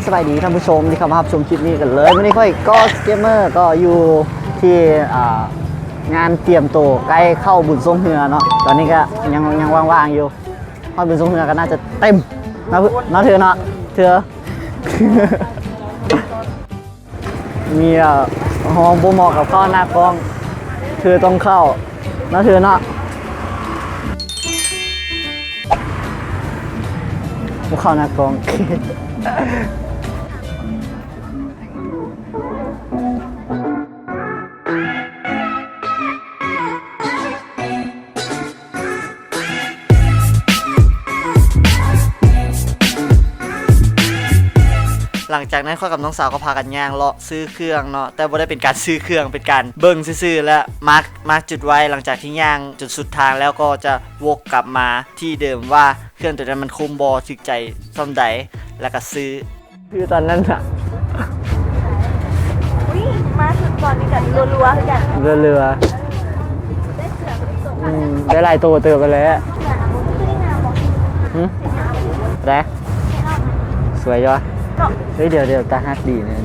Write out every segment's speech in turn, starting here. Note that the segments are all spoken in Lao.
ສະບາຍດີທ່ານຜູ້ຊົມທີ່ເຂົ້າມາຮັບຊົມຄລິບນີ້ກັນເລີຍ. ມື້ນີ້ຂ້ອຍ Ghost Gamer ກໍຢູ່ທີ່ ອ່າ ງານຕຽມໂຕໃກ້ເຂົ້າບຸນຊ່ວງເຮືອເນາະ. ຕອນນີ້ກໍຍັງ ຍັງວ່າງໆຢູ່. ຮອດບຸນຊ່ວງເຮືອກໍໜ້າຈະເຕັມເນາະ ເນາະເທື່ອເນາະ ເທື່ອ ມີ ເອີ ຫ້ອງບໍ່ເໝາະກັບເຂົ້າໜ້າກ້ອງ ເທື່ອຕ້ອງເຂົ້າເນາະ ເທື່ອເນາະ ບໍ່ເຂົ້າໜ້າກ້ອງ. ຫຼັງຈາກນັ້ນຂ້ອຍກັບນ້ອງສາວກໍພາກັນຍ່າງເລາະຊື້ເຄື່ອງເນາະ, ແຕ່ບໍ່ໄດ້ເປັນການຊື້ເຄື່ອງ ເປັນການເບິ່ງຊື່ໆ ແລະ ມາກ ມາກຈຸດໄວ້. ຫຼັງຈາກທີ່ຍ່າງຈົນສຸດທາງແລ້ວ ກໍຈະວົກກັບມາທີ່ເດີມວ່າເຄື່ອງໂຕນັ້ນມັນຄຸ້ມບໍ່ ຖືກໃຈສ່ຳໃດ ແລ້ວກໍຊື້. ຄືຕອນນັ້ນນະ ອຸ້ຍ ມາຊຸດກ່ອນນີ້ກັນ ລັວໆ ຄືກັນ ເຫຼືອໆ ອືມ ໄດ້ຫຼາຍໂຕເຕີບໄປແລ້ວ. ຫຶ? ແລະ ສວຍຢູ່ວະ ເນາະ. ເຮີ້ຍ ດຽວໆ ຕາຮັກດີນີ້.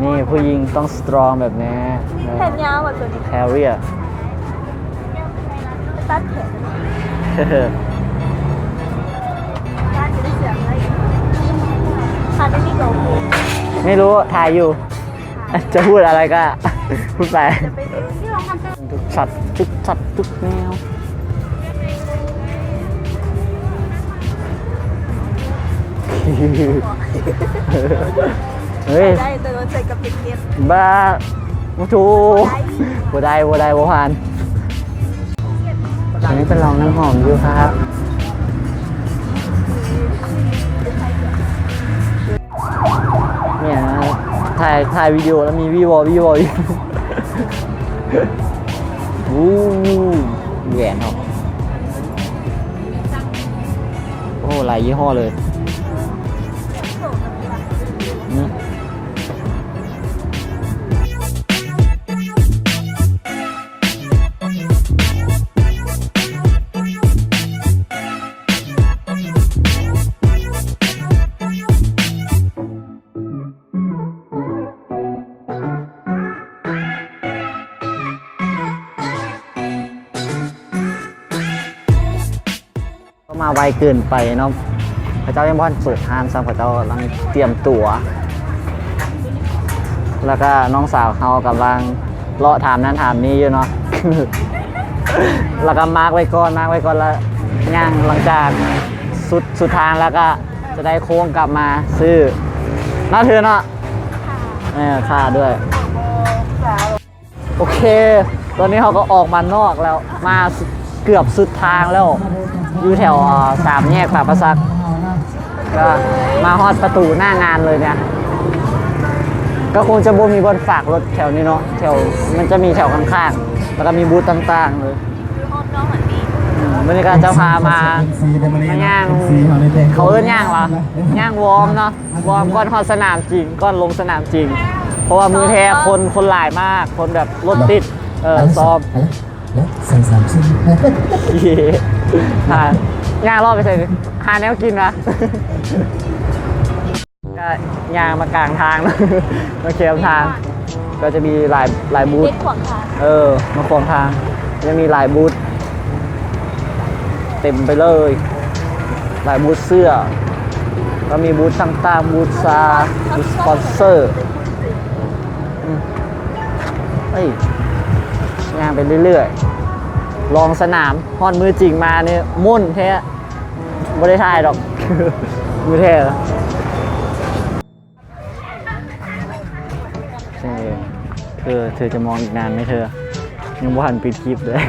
ນີ້ຜູ້ຍິງຕ້ອງສະຕຣອງແບບນີ້. ແຂນຍາວວ່າຕົວນີ້ Carrier ຕັດແຂນ ໄມ່ຮູ້ ຖ່າຍຢູ່ ຈະພູດອະໄລກໍພູດໄປ. ທຸກຊັດ ທຸກຊັດ ທຸກແນວ. ເຮີ້ຍ ໄດ້ ແຕ່ວ່າໃສ່ກັບເກັບ ບ້າ ໂອ້ໂຫ ບໍ່ໄດ້ ບໍ່ໄດ້ ບໍ່ຜ່ານ. ອັນນີ້ເປັນລອງນ້ຳຫອມຢູ່ຄັບ ເນຍ ຖ່າຍ ຖ່າຍວິດີໂອແລ້ວມີວີວໍວີວໍຢູ່. ໂອ້ ແຫວນເນາະ ໂອ້ ຫຼາຍຍີ່ຫໍ້ເລີຍ. ກໍມາໄວເກີນໄປເນາະ ເຂົາເຈົ້າຍັງບໍ່ທັນເປີດຮ້ານຊ້ຳ ເຂົາເຈົ້າກຳລັງຕຽມຕົວ ແລ້ວກໍນ້ອງສາວເຮົາກຳລັງເລາະຖາມນັ້ນຖາມນີ້ຢູ່ເນາະ ແລ້ວກໍມາກໄວ້ກ່ອນ ມາກໄວ້ກ່ອນ ແລ້ວຍ່າງ ຫຼັງຈາກສຸດ ສຸດທາງແລ້ວກໍຈະໄດ້ໂຄ້ງກັບມາຊື້ເນາະ ເທື່ອເນາະ. ເອີ ຄ່າດ້ວຍ. ໂອເຄ ຕອນນີ້ເຮົາກໍອອກມານອກແລ້ວ ມາເກືອບສຸດທາງແລ້ວ ຢູ່ແຖວ ເອີ ສາມແຍກປາປະສັກ ກໍມາຮອດປະຕູໜ້າງານເລີຍເນຍ ກໍຄົງຈະບໍ່ມີບ່ອນຝາກລົດແຖວນີ້ເນາະ ແຖວ ມັນຈະມີແຖວຂ້າງໆ ແລ້ວກໍມີບູດຕ່າງໆເລີຍ. ອືມ ມື້ນີ້ກໍຈະພາມາ ມາຍ່າງ ເຂົາເອີ້ນຍ່າງຫວາ? ຍ່າງວອມເນາະ ວອມກ່ອນຮອດສະໜາມຈິງ ກ່ອນລົງສະໜາມຈິງ ເພາະວ່າມື້ແທ້ຄົນ ຄົນຫຼາຍມາກ ຄົນແບບລົດຕິດ ເອີ ຊ້ອມ ຫາ ຍ່າງເລາະໄປໃສ ຫາແນວກິນຫວາ? ກໍຍ່າງມາກາງທາງເນາະ ມາແຄມທາງ ກໍຈະມີຫຼາຍ ຫຼາຍບູດ ເອີ ມາຂວາງທາງ ຍັງມີຫຼາຍບູດເຕັມໄປເລີຍ ຫຼາຍບູດເສື້ອ ກໍມີບູດຕ່າງໆ ບູດຊາ ບູດສະປອນເຊີ ອືມ ເອີຍ ຍ່າງໄປເລື້ອຍໆ ລອງສະໜາມ ຮອດມື້ຈິງມານີ້ມ່ວນແທ້. ບໍ່ໄດ້ຖ່າຍດອກ ມື້ແທ້. ເອີ ເທີ ເທີຈະມອງອີກນານໄໝເທີ? ຍັງບໍ່ທັນປິດຄລິບເລີຍ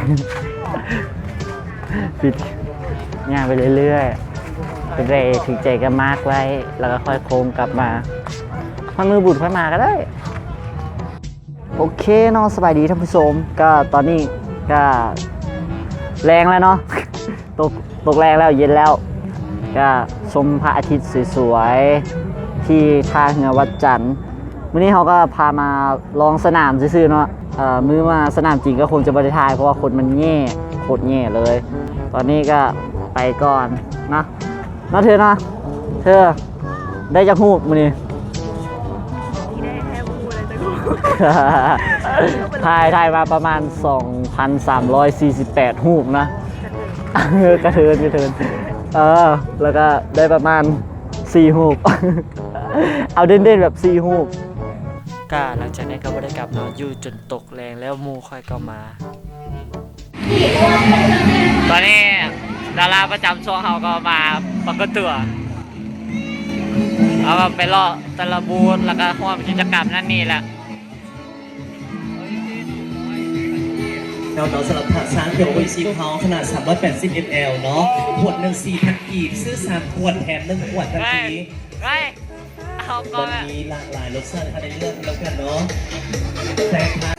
ປິດ ຍ່າງໄປເລື້ອຍໆ ເປັນໃດຖືກໃຈກໍມາກໄວ້ ແລ້ວກໍຄ່ອຍໂຄ້ງກັບມາ ຮອດມື້ບຸນຄ່ອຍມາກໍໄດ້. ໂອເຄເນາະ ສະບາຍດີທ່ານຜູ້ຊົມ ກໍຕອນນີ້ກໍແລງແລ້ວເນາະ ຕົກ ຕົກແລງແລ້ວ ເຢັນແລ້ວ ກໍຊົມພະອາທິດສວຍໆ ທີ່ທ່າເຮືອວັດຈັນ. ມື້ນີ້ເຮົາກໍພາມາລອງສະໜາມຊື່ໆເນາະ ເອີ ມື້ມາສະໜາມຈິງກໍຄົງຈະບໍ່ໄດ້ຖ່າຍ ເພາະວ່າຄົນມັນແຍ່ ໂຄດແຍ່ເລີຍ. ຕອນນີ້ກໍໄປກ່ອນເນາະ ເນາະເທີເນາະ. ເທີ ໄດ້ຈັກຮູບມື້ນີ້? ຖ່າຍ ຖ່າຍມາປະມານສອງພັນສາມຮ້ອຍສີ່ສິບແປດຮູບນະ. ກະເທີນ ກະເທີນ ເອີ ແລ້ວກະໄດ້ປະມານສີ່ຮູບ. ເອົາເດັ່ນໆ ແບບສີ່ຮູບ. ກະຫຼັງຈາກນັ້ນກະບໍ່ໄດ້ກັບເນາະ ຢູ່ຈົນຕົກແລງແລ້ວ ໝູ່ຂ້ອຍກໍມາ. ຕອນນີ້ດາລາປະຈຳຊ່ອງເຮົາກໍມາປາກົດຕົວ. ເຮົາກໍໄປເລາະແຕ່ລະບູດ ແລ້ວກໍຮ່ວມກິດຈະກຳນັ້ນນີ້ແຫຼະ. ເນາະ ສຳລັບທາງຊ້າງຂຽວໂອອິຊີຂອງເຮົາ ຂະໜາດສາມຮ້ອຍແປດສິບເອັມແອລເນາະ ຂວດໜຶ່ງສີ່ພັນກີບ ຊື້ສາມຂວດແຖມໜຶ່ງຂວດທັນທີ. ເອີ ເອີ ມັນມີຫຼາກຫຼາຍລົດຊາດໃຫ້ເລືອກນຳກັນເນາະ ແຕ່ຖ້າ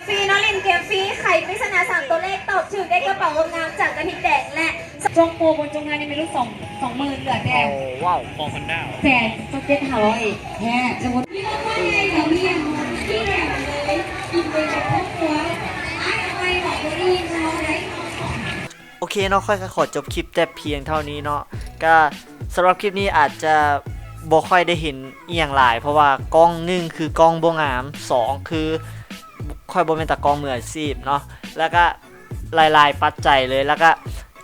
ຟຣີເນາະ ຫຼິ້ນເກມຟຣີ ໄຂປຣິດສະໜາສາມຕົວເລກ ຕອບຖືກໄດ້ກະເປົາງາມໆ ຈາກກະທິກແດງ ແລະ ຊ່ວງໂປຣບົນຊ່ວງທ້າຍນີ້ແມ່ນລຸດສອງ ສອງໝື່ນ ເຫຼືອແຕ່ ໂອ້ ວ້າວ ຂອງຮອນດ້າ ແສນເຈັດຮ້ອຍແທ້. ສົມມຸດ ໂອເຄເນາະ ຂ້ອຍກໍຂໍຈົບຄລິບແຕ່ພຽງເທົ່ານີ້ເນາະ. ກະສຳລັບຄລິບນີ້ອາດຈະບໍ່ຄ່ອຍໄດ້ເຫັນອີ່ຫຍັງຫຼາຍ ເພາະວ່າກ້ອງ ໜຶ່ງ ຄືກ້ອງບໍ່ງາມ ສອງ ຄືຂ້ອຍບໍ່ແມ່ນຕາກ້ອງມືອາຊີບເນາະ ແລ້ວກະຫຼາຍໆປັດໄຈເລີຍ ແລ້ວກະ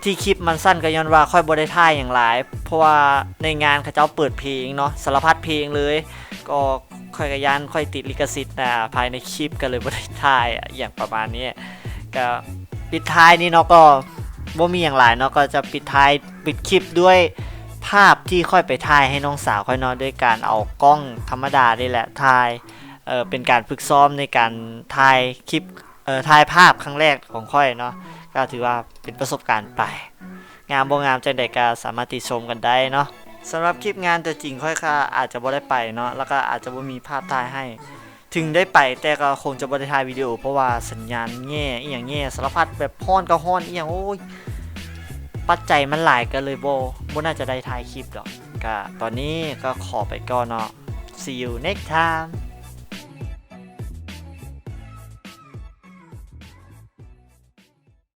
ທີ່ຄລິບມັນສັ້ນກໍຍ້ອນວ່າຂ້ອຍບໍ່ໄດ້ຖ່າຍຫຍັງຫຼາຍ ເພາະວ່າໃນງານເຂົາເຈົ້າເປີດເພງເນາະ ສາລະພັດເພງເລີຍ ກໍ ຂ້ອຍກໍຢ້ານຂ້ອຍຕິດລິຂະສິດ ອ່າ ພາຍໃນຄລິບ ກໍເລີຍບໍ່ໄດ້ຖ່າຍອີ່ຫຍັງປະມານນີ້. ກໍປິດທ້າຍນີ້ເນາະ ກໍບໍ່ມີຫຍັງຫຼາຍເນາະ ກໍຈະປິດທ້າຍ ປິດຄລິບດ້ວຍພາບທີ່ຂ້ອຍໄປຖ່າຍໃຫ້ນ້ອງສາວຂ້ອຍເນາະ ດ້ວຍການເອົາກ້ອງທຳມະດານີ້ແຫຼະຖ່າຍ ເອີ ເປັນການຝຶກຊ້ອມໃນການຖ່າຍຄລິບ ເອີ ຖ່າຍພາບຄັ້ງແລກຂອງຂ້ອຍເນາະ ກໍຖືວ່າເປັນປະສົບການໄປ. ງາມບໍ່ງາມຈັ່ງໃດກໍສາມາດຕິຊົມກັນໄດ້ເນາະ. ສຳລັບຄລິບງານຕົວຈິງຂ້ອຍກໍອາດຈະບໍ່ໄດ້ໄປເນາະ ແລ້ວກໍອາດຈະບໍ່ມີພາບຖ່າຍໃຫ້ ເຖິງໄດ້ໄປແຕ່ກໍຄົງຈະບໍ່ໄດ້ຖ່າຍວິດີໂອ ເພາະວ່າສັນຍານແຍ່ ອີ່ຫຍັງແຍ່ສາລະພັດ ແບບຮ້ອນກໍຮ້ອນ ອີ່ຫຍັງ ໂອ້ຍ ປັດໄຈມັນຫຼາຍ ກໍເລີຍບໍ່ ບໍ່ໜ້າຈະໄດ້ຖ່າຍຄລິບດອກ. ກະຕອນນີ້ກໍຂໍໄປກ່ອນເນາະ See you next time.